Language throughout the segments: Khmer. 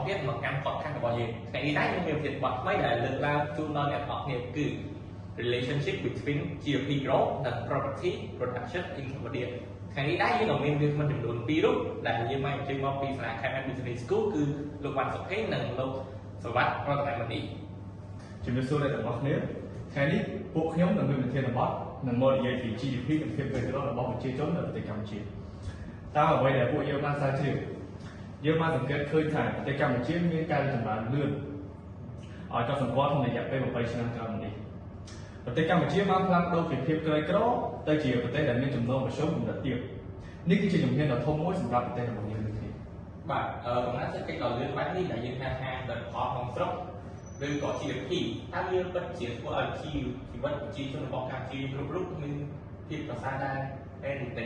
ទៀតមកកាន់ podcast របស់យើងថ្ងៃនេះដែរខ្ញុំមានប្រធានបទថ្មីដែលលើកឡើងជូនដល់អ្នកទាំងអស់គ្នាគឺ relationship between GDP growth និង poverty reduction in Cambodia។ ថ្ងៃនេះដែរយើងក៏មានវាគ្មិនចំនួន2រូបដែលយើងមកអញ្ជើញមកពីសាលា KMN Business School គឺលោកវ៉ាន់សុខេងនិងលោកសវត្តរតនមនី។ ជំរាបសួរអ្នកទាំងអស់គ្នា។ថ្ងៃនេះពួកខ្ញុំនឹងមានប្រធានបទនឹងមកនិយាយពី GDP និងភាពក្រីក្ររបស់ប្រជាជននៅប្រទេសកម្ពុជាតាមអ្វីដែលពួកយើងបានស្រាវជ្រាវយើងបានសង្កេតឃើញថាប្រទេសកម្ពុជាមានការរីកចម្រើនលឿនឲ្យកត់សម្គាល់ក្នុងរយៈពេល20ឆ្នាំក្រោយមកនេះប្រទេសកម្ពុជាបានផ្លាស់ប្ដូរពីភាពក្រីក្រទៅជាប្រទេសដែលមានចំណូលមធ្យមកម្រិតទាបនេះគឺជាជំហានដ៏ធំមួយសម្រាប់ប្រទេសរបស់យើងដូចគ្នា។ បាទកំណើនសេដ្ឋកិច្ចដ៏លឿនបែបនេះដែលយើងហៅថាផលិតផលក្នុងស្រុកឬក៏ GDP តើវាពិតជាធ្វើឲ្យជីវិតប្រជាជនរបស់កម្ពុជាគ្រប់រូបមានភាពប្រសើរដែរទេឬទេ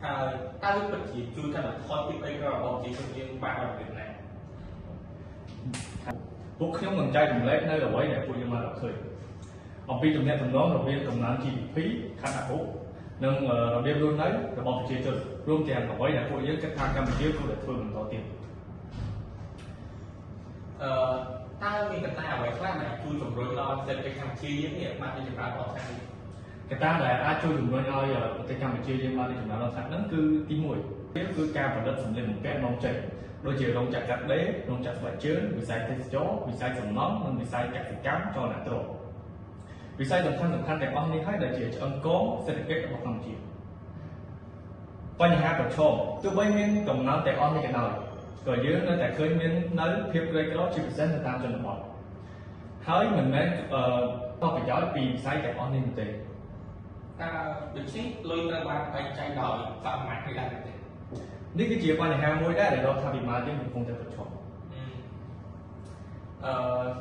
ហើយតើវាពិតជាជួយកាត់បន្ថយភាពក្រីក្ររបស់ប្រជាជនយើងបានដល់កម្រិតណា? ពួកខ្ញុំនឹងចែករំលែកនៅអ្វីដែលពួកយើងបានរកឃើញអំពីទំនាក់ទំនងរវាងកំណើន GDP ខណ្ឌអពុនិងរបៀបរស់នៅរបស់ប្រជាជនរួមទាំងអ្វីដែលពួកយើងគិតថាកម្ពុជាគួរតែធ្វើបន្តទៀត។ តើមានកត្តាអ្វីខ្លះដែលជួយជំរុញដល់សេដ្ឋកិច្ចកម្ពុជាយើងនេះបានរីកចម្រើនដល់ថ្នាក់នេះ? កត្តាដែលអាចជួយជំរុញឲ្យប្រទេសកម្ពុជាយើងបានរីកចម្រើនដល់ថ្នាក់ហ្នឹងគឺទី1គឺការផលិតសម្លៀកបំពាក់នាំចេញដូចជារោងចក្រកាត់ដេររោងចក្រស្បែកជើងវិស័យទេសចរណ៍វិស័យសំណង់និងវិស័យកសិកម្មចលនាទ្រព្យវិស័យសំខាន់សំខាន់ទាំងអស់នេះហើយដែលជាឆ្អឹងកងសេដ្ឋកិច្ចរបស់កម្ពុជាបញ្ហាប្រឈមទោះបីមានកំណើនទាំងអស់នេះក៏ដោយក៏យើងនៅតែឃើញមាននៅភាពក្រីក្រជាពិសេសនៅតាមជនបទហើយមិនមែនអឺប្រយោជន៍ពីវិស័យទាំងអស់នេះនោះទេ។ តើដូច្នេះលុយត្រូវបានបែងចែកដោយសមាធិដែរទេ? នេះគឺជាបញ្ហាមួយដែរដែលរដ្ឋាភិបាលយើងកំពុងតែប្រឈម។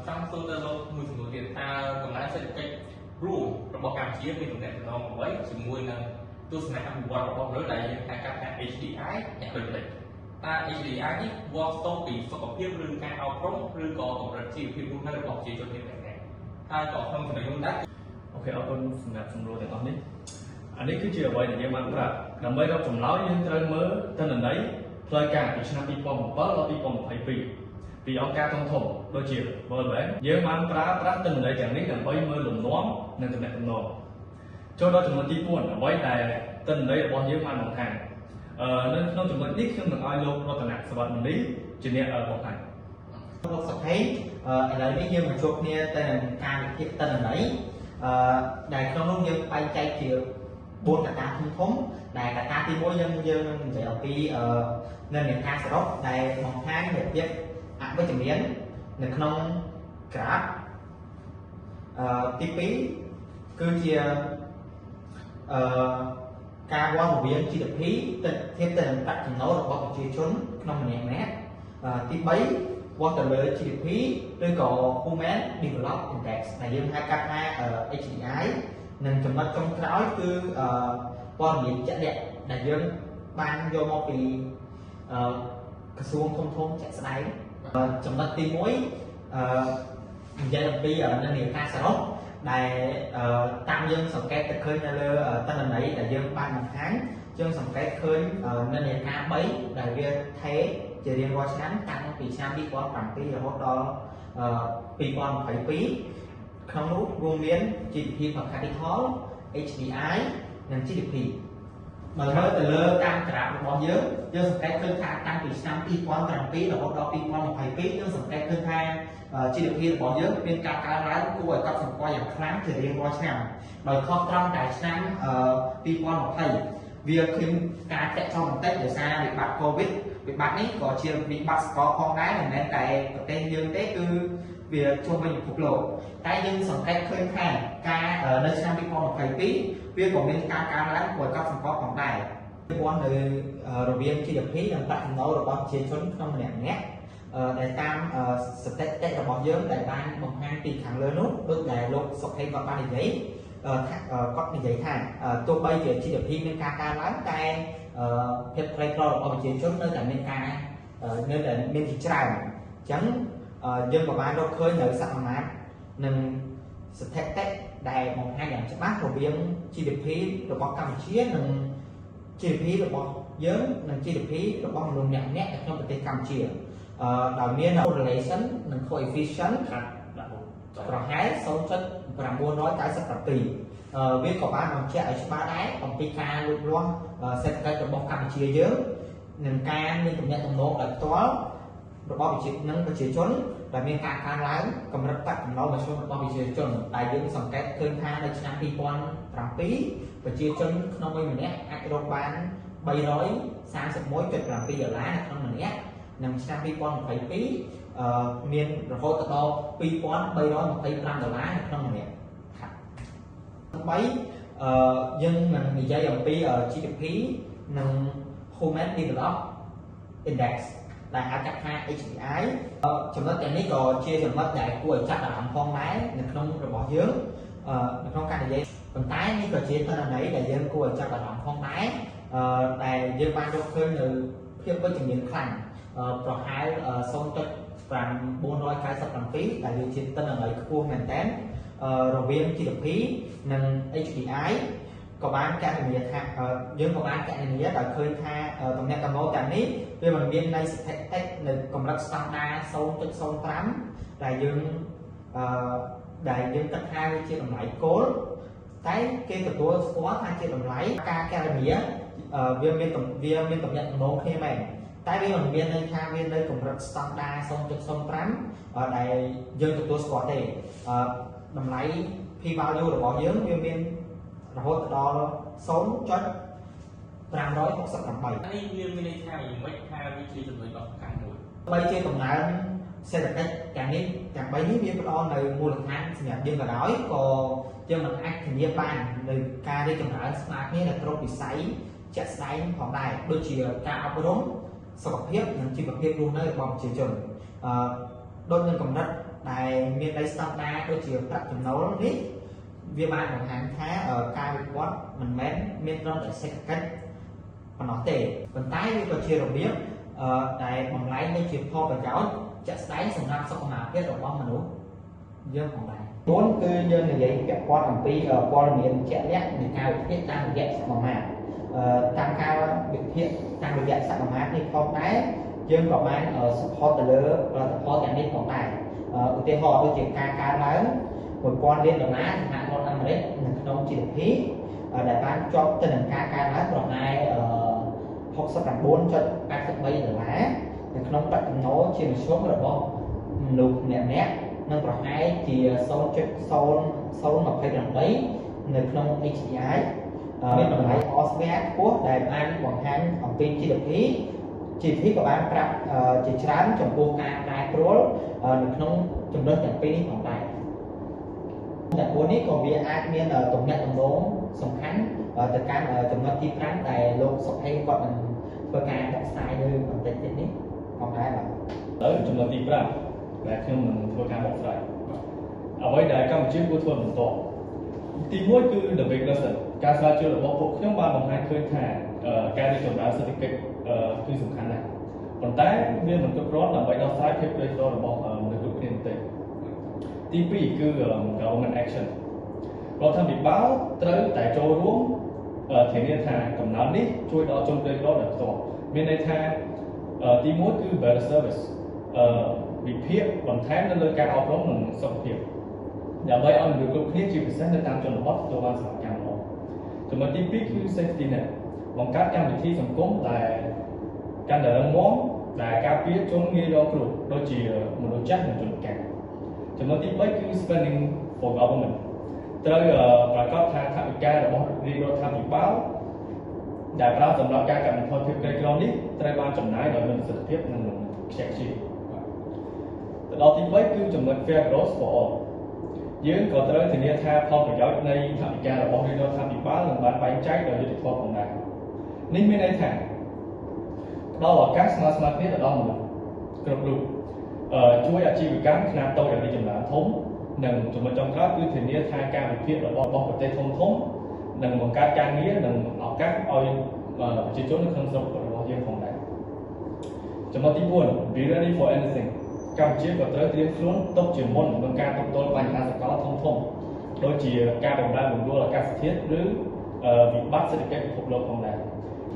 ចង់សួរទៅលោកមួយសំណួរទៀតតើកំណើនសេដ្ឋកិច្ចរួមរបស់កម្ពុជាមានទំនាក់ទំនងអ្វីជាមួយនឹងទស្សនៈអភិវឌ្ឍរបស់មនុស្សដែលយើងហៅកាត់ថា HDI យ៉ាងដូចម្តេចតើ HDI នេះវាស់ស្ទង់ពីសុខភាពឬការអប់រំឬក៏កម្រិតជីវភាពរស់នៅរបស់ប្រជាជនយើងយ៉ាងណាហើយក៏ក្នុងចំណុចនោះដែរ? OK អរគុណសម្រាប់សំណួរទាំងអស់នេះអានេះគឺជាអ្វីដែលយើងបានប្រាប់ដើម្បីរកចម្លើយយើងត្រូវមើលទិន្នន័យផ្លូវការពីឆ្នាំ2007ដល់2022ពីអង្គការធំធំដូចជា World Bank យើងបានប្រើប្រាស់ទិន្នន័យទាំងនេះដើម្បីមើលលំនាំនិងទំនាក់ទំនងចូលដល់ចំណុចទី4អ្វីដែលទិន្នន័យរបស់យើងបានបង្ហាញនៅក្នុងចំណុចនេះខ្ញុំនឹងឲ្យលោករតនសវត្តមនីជាអ្នកបង្ហាញ។ លោកសុខេងឥឡូវនេះយើងមកជួបគ្នាទៅនឹងការវិភាគទិន្នន័យដែលក្នុងនោះយើងបែងចែកជា4កត្តាធំធំដែលកត្តាទី1យើងយើងនឹងនិយាយអំពីនិន្នាការសរុបដែលបង្ហាញនូវភាពអវិជ្ជមាននៅក្នុងក្រាបទី2គឺជាការវាស់រវាង GDP ទៅធៀបទៅនឹងប្រាក់ចំណូលរបស់ប្រជាជនក្នុងម្នាក់ម្នាក់ទី3វាស់ទៅលើ GDP ឬក៏ Human Development Index ដែលយើងហៅកាត់ថា HDI និងចំណុចចុងក្រោយគឺព័ត៌មានជាក់លាក់ដែលយើងបានយកមកពីក្រសួងធំធំជាក់ស្ដែងចំណុចទី1និយាយអំពីនិន្នាការសរុបដែលតាមយើងសង្កេតទៅឃើញនៅលើទិន្នន័យដែលយើងបានបង្ហាញយើងសង្កេតឃើញនិន្នាការ3ដែលវាថេរជារៀងរាល់ឆ្នាំតាំងពីឆ្នាំ2007រហូតដល់2022ក្នុងនោះរួមមាន GDP per capita HDI និង GDP បើមើលទៅលើតាមក្រាបរបស់យើងយើងសង្កេតឃើញថាតាំងពីឆ្នាំ2007រហូតដល់2022យើងសង្កេតឃើញថា GDP របស់យើងមានការកើនឡើងគួរឲ្យកត់សម្គាល់យ៉ាងខ្លាំងជារៀងរាល់ឆ្នាំដោយខុសត្រង់តែឆ្នាំ2020វាឃើញការធ្លាក់ចុះបន្តិចដោយសារវិបត្តិ COVID វិបត្តិនេះក៏ជាវិបត្តិសកលផងដែរមិនមែនតែប្រទេសយើងទេគឺវាជុំវិញពិភពលោកតែយើងសង្កេតឃើញថាការនៅឆ្នាំ2022វាក៏មានការកើនឡើងគួរឲ្យកត់សម្គាល់ផងដែរពាន់នៅរវាង GDP និងប្រាក់ចំណូលរបស់ប្រជាជនក្នុងម្នាក់ម្នាក់ដែលតាមស្ថិតិរបស់យើងដែលបានបង្ហាញពីខាងលើនោះដូចដែលលោកសុខេងគាត់បាននិយាយគាត់និយាយថាទោះបីជា GDP មានការកើនឡើងតែភាពក្រីក្ររបស់ប្រជាជននៅតែមានជាច្រើនអញ្ចឹងយើងក៏បានរកឃើញនៅសមាមាត្រនិងស្ថិតិដែលបង្ហាញយ៉ាងច្បាស់រវាង GDP របស់កម្ពុជានិង GDP របស់យើងនិង GDP របស់មនុស្សម្នាក់ៗនៅក្នុងប្រទេសកម្ពុជា ដោយមាន correlation និង coefficient ខាត់ដាក់មក ប្រហែល0.997វាក៏បានបញ្ជាក់ឲ្យច្បាស់ដែរអំពីការលូតលាស់សេដ្ឋកិច្ចរបស់កម្ពុជាយើងនិងការមានទំនាក់ទំនងដោយផ្ទាល់របស់ប្រជានិងប្រជាជនដែលមានការកើនឡើងកម្រិតប្រាក់ចំណូលមធ្យមរបស់ប្រជាជនដែលយើងសង្កេតឃើញថានៅឆ្នាំ2007ប្រជាជនក្នុងមួយម្នាក់អាចរកបាន331.7ដុល្លារនៅក្នុងម្នាក់និងឆ្នាំ2022មានរហូតដល់2325ដុល្លារនៅក្នុងម្នាក់ครับ3យើងនឹងនិយាយអំពី GDP និង Human Development Index ដែលហៅកាត់ថា HDI ចំណុចទាំងនេះក៏ជាចំណុចដែលគួរឲ្យចាប់អារម្មណ៍ផងដែរនៅក្នុងរបស់យើងនៅក្នុងការនិយាយប៉ុន្តែនេះក៏ជាទិន្នន័យដែលយើងគួរឲ្យចាប់អារម្មណ៍ផងដែរដែលយើងបានរកឃើញនៅភាពវិជ្ជមានខ្លាំងប្រហែល0.997ដែលវាជាទិន្នន័យខ្ពស់មែនទែនរវាង GDP និង HDI ក៏បានកណនាថាយើងក៏បានកណនាដោយឃើញថាទំនាក់ទំនងទាំងនេះវាមិនមានន័យស្ថិតិនៅកម្រិតស្តង់ដារ0.05ដែលយើងអឺដែលយើងគិតថាវាជាតម្លៃគោលតែគេទទួលស្គាល់ថាជាតម្លៃការកណនាវាមានទំនាក់ទំនងគ្នាមែនតែវាមិនមានន័យថាវានៅកម្រិតស្តង់ដារ0.05ដែលយើងទទួលស្គាល់ទេតម្លៃ P value របស់យើងវាមានរហូតដល់0.568 នេះវាមានន័យថាយ៉ាងម៉េចថាវាជាចំណុចដ៏សំខាន់មួយបីជាកំណើនសេដ្ឋកិច្ចទាំងនេះទាំង3នេះវាផ្ដល់នៅមូលដ្ឋានសម្រាប់យើងក៏ដោយក៏យើងមិនអាចធានាបាននៅការរីកចម្រើនស្មើគ្នានៅគ្រប់វិស័យជាក់ស្ដែងផងដែរដូចជាការអប់រំសុខភាពនិងជីវភាពរស់នៅរបស់ប្រជាជនដូចនឹងកម្រិតដែលមានន័យស្តង់ដារដូចជាប្រាក់ចំណូលនេះវាបានបង្ហាញថាការវិវត្តមិនមែនមានត្រឹមតែសេដ្ឋកិច្ចប៉ុណ្ណោះទេប៉ុន្តែវាក៏ជារបៀបដែលបំលែងទៅជាផលប្រយោជន៍ជាក់ស្ដែងសម្រាប់សុខុមាលភាពរបស់មនុស្សយើងផងដែរ4គឺយើងនិយាយពាក់ព័ន្ធអំពីព័ត៌មានជាក់លាក់នៃការវិភាគតាមរយៈសមាមាត្រតាមការវិភាគតាមរយៈសមាមាត្រនេះផងដែរយើងក៏បាន support ទៅលើផលិតផលទាំងនេះផងដែរឧទាហរណ៍ដូចជាការកើនឡើង1000លានដុល្លារសហរដ្ឋអាមេរិកនៅក្នុង GDP ដែលបានជាប់ទៅនឹងការកើនឡើងប្រហែល69.83ដុល្លារនៅក្នុងប្រាក់ចំណូលជាមធ្យមរបស់មនុស្សម្នាក់ៗនិងប្រហែលជា0.0028នៅក្នុង HDI មានតម្លៃ R square ខ្ពស់ដែលបានបង្ហាញអំពី GDP ក៏បានប្រាប់ជាច្រើនចំពោះការប្រែប្រួលនៅក្នុងចំណុចទាំងពីរនេះផងដែរតែពួកនេះក៏វាអាចមានទំនាក់ទំនងសំខាន់ទៅកាន់ចំណុចទី5ដែលលោកសុខហេងគាត់នឹងធ្វើការបកស្រាយនៅបន្តិចទៀតនេះផងដែរបាទឥឡូវចំណុចទី5ដែលខ្ញុំនឹងធ្វើការបកស្រាយអ្វីដែលកម្ពុជាគួរធ្វើបន្តទី1គឺ the big lesson ការស្រាវជ្រាវរបស់ពួកខ្ញុំបានបង្ហាញឃើញថាការរីកចម្រើនសេដ្ឋកិច្ចគឺសំខាន់ណាស់ប៉ុន្តែវាមិនគ្រប់គ្រាន់ដើម្បីដោះស្រាយភាពក្រីក្ររបស់មនុស្សគ្រប់គ្នាទេទី2គឺ government action រដ្ឋាភិបាលត្រូវតែចូលរួមធានាថាកំណើននេះជួយដល់ជនក្រីក្រដោយផ្ទាល់មានន័យថាទី1គឺ better service វិភាគបន្ថែមនៅលើការអប់រំនិងសុខភាពដើម្បីឲ្យមនុស្សគ្រប់គ្នាជាពិសេសនៅតាមជនបទទទួលបានសេវាកម្មល្អចំណុចទី2គឺ safety net បង្កើតកម្មវិធីសង្គមដែលកាន់តែរឹងមាំដែលការពារជនងាយរងគ្រោះដូចជាមនុស្សចាស់និងជនពិការចំណុចទី3គឺ spending for government ត្រូវប្រកាសថាថវិការបស់រាជរដ្ឋាភិបាលដែលប្រើសម្រាប់ការកាត់បន្ថយភាពក្រីក្រនេះត្រូវបានចំណាយដោយមានប្រសិទ្ធភាពនិងខ្ជះខ្ជាយទៅដល់ទី3គឺចំណុច fair growth for all យើងក៏ត្រូវធានាថាផលប្រយោជន៍នៃថវិការបស់រាជរដ្ឋាភិបាលនឹងបានបែងចែកដោយយុត្តិធម៌ផងដែរនេះមានន័យថាផ្ដល់ឱកាសស្មើៗគ្នាទៅដល់មនុស្សគ្រប់រូបជួយអាជីវកម្មខ្នាតតូចឲ្យរីកចម្រើនធំនិងចំណុចចុងក្រោយគឺធានាថាការវិភាគរបស់ប្រទេសធំធំនឹងបង្កើតការងារនិងឱកាសឲ្យប្រជាជននៅក្នុងស្រុករបស់យើងផងដែរចំណុចទី4 be ready for anything កម្ពុជាក៏ត្រូវត្រៀមខ្លួនទុកជាមុនក្នុងការទប់ទល់បញ្ហាសកលធំធំដូចជាការបម្រែបម្រួលអាកាសធាតុឬវិបត្តិសេដ្ឋកិច្ចពិភពលោកផងដែរ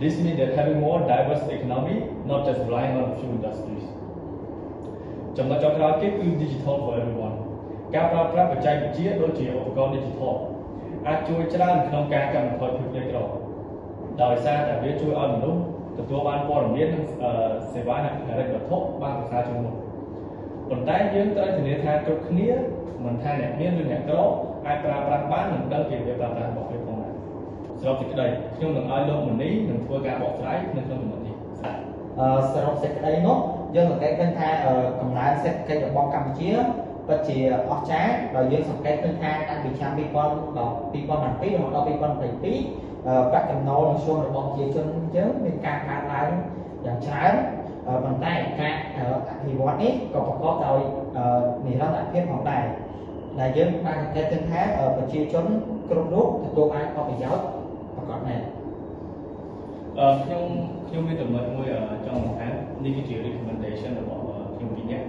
This means that having more diverse economy, not just relying on a few industries. ចំណុចចុងក្រោយគេគឺ digital for everyone ការប្រើប្រាស់បច្ចេកវិទ្យាដូចជាឧបករណ៍ digital អាចជួយច្រើនក្នុងការកាត់បន្ថយភាពក្រីក្រដោយសារតែវាជួយឲ្យមនុស្សទទួលបានព័ត៌មាននិងសេវាហិរញ្ញវត្ថុបានប្រសើរជាងមុនប៉ុន្តែយើងត្រូវធានាថាគ្រប់គ្នាមិនថាអ្នកមានឬអ្នកក្រអាចប្រើប្រាស់បាននិងដឹងពីរបៀបប្រើប្រាស់របស់វាផងដែរសរុបសេចក្តីខ្ញុំនឹងឲ្យលោកមនីនឹងធ្វើការបកស្រាយនៅក្នុងចំណុចនេះ សរុបសេចក្តីនោះយើងសង្កេតឃើញថាកំណើនសេដ្ឋកិច្ចរបស់កម្ពុជាពិតជាអស្ចារ្យដោយយើងសង្កេតឃើញថាតាំងពីឆ្នាំ2000ដល់2007រហូតដល់2022ប្រាក់ចំណូលមធ្យមរបស់ប្រជាជនយើងមានការកើនឡើងយ៉ាងច្រើនប៉ុន្តែការអភិវឌ្ឍនេះក៏ប្រកបដោយនិរន្តរភាពផងដែរដែលយើងបានសង្កេតឃើញថាប្រជាជនគ្រប់រូបទទួលបានផលប្រយោជន៍ប្រាកដណាស់ ខ្ញុំខ្ញុំមានចំណុចមួយចង់បន្ថែមនេះគឺជា recommendation របស់ខ្ញុំពីរនាក់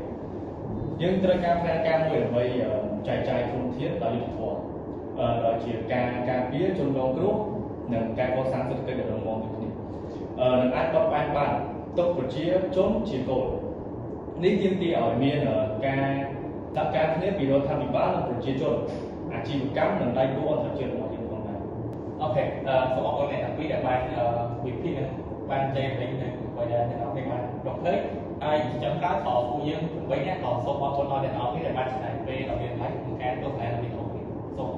យើងត្រូវការផែនការមួយដើម្បីចែកចាយធនធានដោយយុត្តិធម៌ដោយជាការការពារជនរងគ្រោះនិងការកសាងសេដ្ឋកិច្ចដ៏រឹងមាំដូចគ្នានឹងអាចបត់បែនបានទុកប្រជាជនជាគោលនេះទាមទារឲ្យមានការសហការគ្នាពីរដ្ឋាភិបាលនិងប្រជាជនអាជីវកម្មនិងដៃគូអន្តរជាតិរបស់យើងផងដែរ OK សូមអរគុណអ្នកទាំងពីរដែលបានវិភាគនិងបានចែករំលែកនៅអ្វីដែលអ្នកទាំងអស់គ្នាបានរកឃើញហើយចុងក្រោយក៏ពួកយើង8នាក់ក៏សូមអរគុណដល់អ្នកទាំងអស់គ្នាដែលបានចំណាយពេលដ៏មានតម្លៃក្នុងការទស្សនាវីដេអូនេះសូម